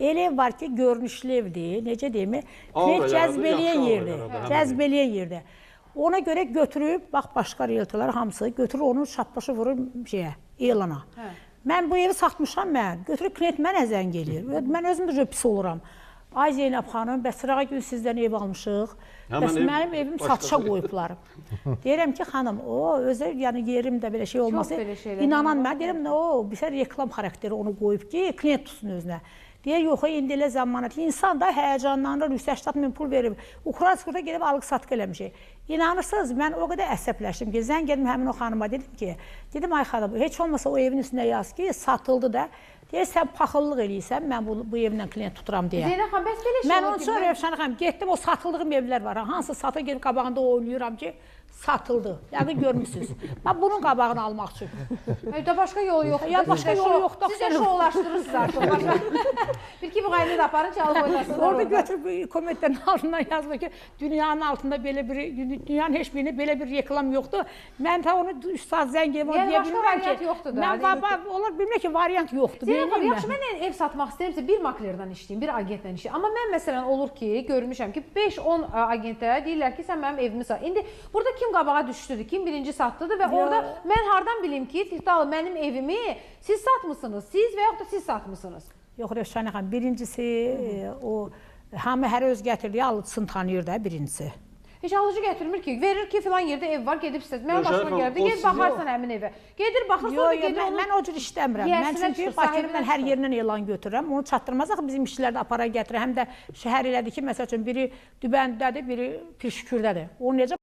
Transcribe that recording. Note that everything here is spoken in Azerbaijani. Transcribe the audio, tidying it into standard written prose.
Elə ev var ki, görünüşlü evdir, necə deyim, klient cəzb eləyən yerdir, cəzb eləyən yerdir. Ona görə götürüb, bax başqa realtorlar hamısı götürür onu şapbaşı vurur şeyə, elana. Mən bu evi satmışam mən, götürüb klient mənə zəng eləyir. Mən özüm də pis oluram. Ay Zeynəb xanım, bəs sırağa gün sizdən ev almışıq. Bəs mənim evim satışa qoyublar. Deyirəm ki, xanım, o özü yəni yerim də belə şey olması. İnanan mən deyirəm, o bizə reklam xarakteri onu qoyub ki, klient tutsun özünə. Deyir, yox, indi elə zəmanət. İnsan da həyəcanlanır, 180 min pul verib. Ukrayna gedib alıq-satqı eləmişik. İnanırsınız, mən o qədər əsəbləşdim ki, zəng edim həmin o xanıma, dedim ki, dedim, ay xanım, heç olmasa o evin üstünə yaz ki, satıldı da. Deyir, sən paxıllıq eləyirsən, mən bu evlə klient tuturam deyə. Zeynəb xanım, bəs belə şey mən onun üçün Rövşən xanım, getdim, o satıldığım evlər var. Hansı satır, gedib qabağında oynayıram ki, satıldı. Yəqin görmüsünüz. Mən bunun qabağını almaq üçün. Da başqa yol yoxdur. Ya başqa yol yoxdur. Siz də şovlaşdırırsınız artıq. Bir ki, bu qayını da aparın, çalıb oynasınlar. Orada götürüb kommentlərin altından yazılır ki, dünyanın altında belə bir, dünyanın heç birində belə bir reklam yoxdur. Mən ta onu 3 saat zəng edib onu deyə bilmirəm ki, mən onlar bilmir ki, variant yoxdur. Zeynəb xanım, yaxşı, mən ev satmaq istəyirəmsə bir maklerdən işləyim, bir agentlə işləyim. Amma mən məsələn olur ki, görmüşəm ki, 5-10 agentə deyirlər ki, sən mənim evimi sat. İndi burada kim qabağa düşdüdür, kim birinci satdıdır və orada mən hardan bilim ki, Tiftalı mənim evimi siz satmısınız, siz və yaxud da siz satmısınız. Yox, Rövşən xanım, birincisi o hamı hər öz gətirdiyi alıcısını tanıyır da birincisi. Heç alıcı gətirmir ki, verir ki, filan yerdə ev var, gedib istəsin. Mənim başıma gəldi, gedib baxarsan həmin evə. Gedir, baxır, sonra gedir onun... Mən o cür işləmirəm. Mən çünki Bakının mən hər yerindən elan götürürəm. Onu çatdırmaz, axı bizim işçilər də apara gətirir. Həm də şəhər elədir ki, məsəl üçün, biri Dübəndədir, biri Pirşükürdədir. Onu necə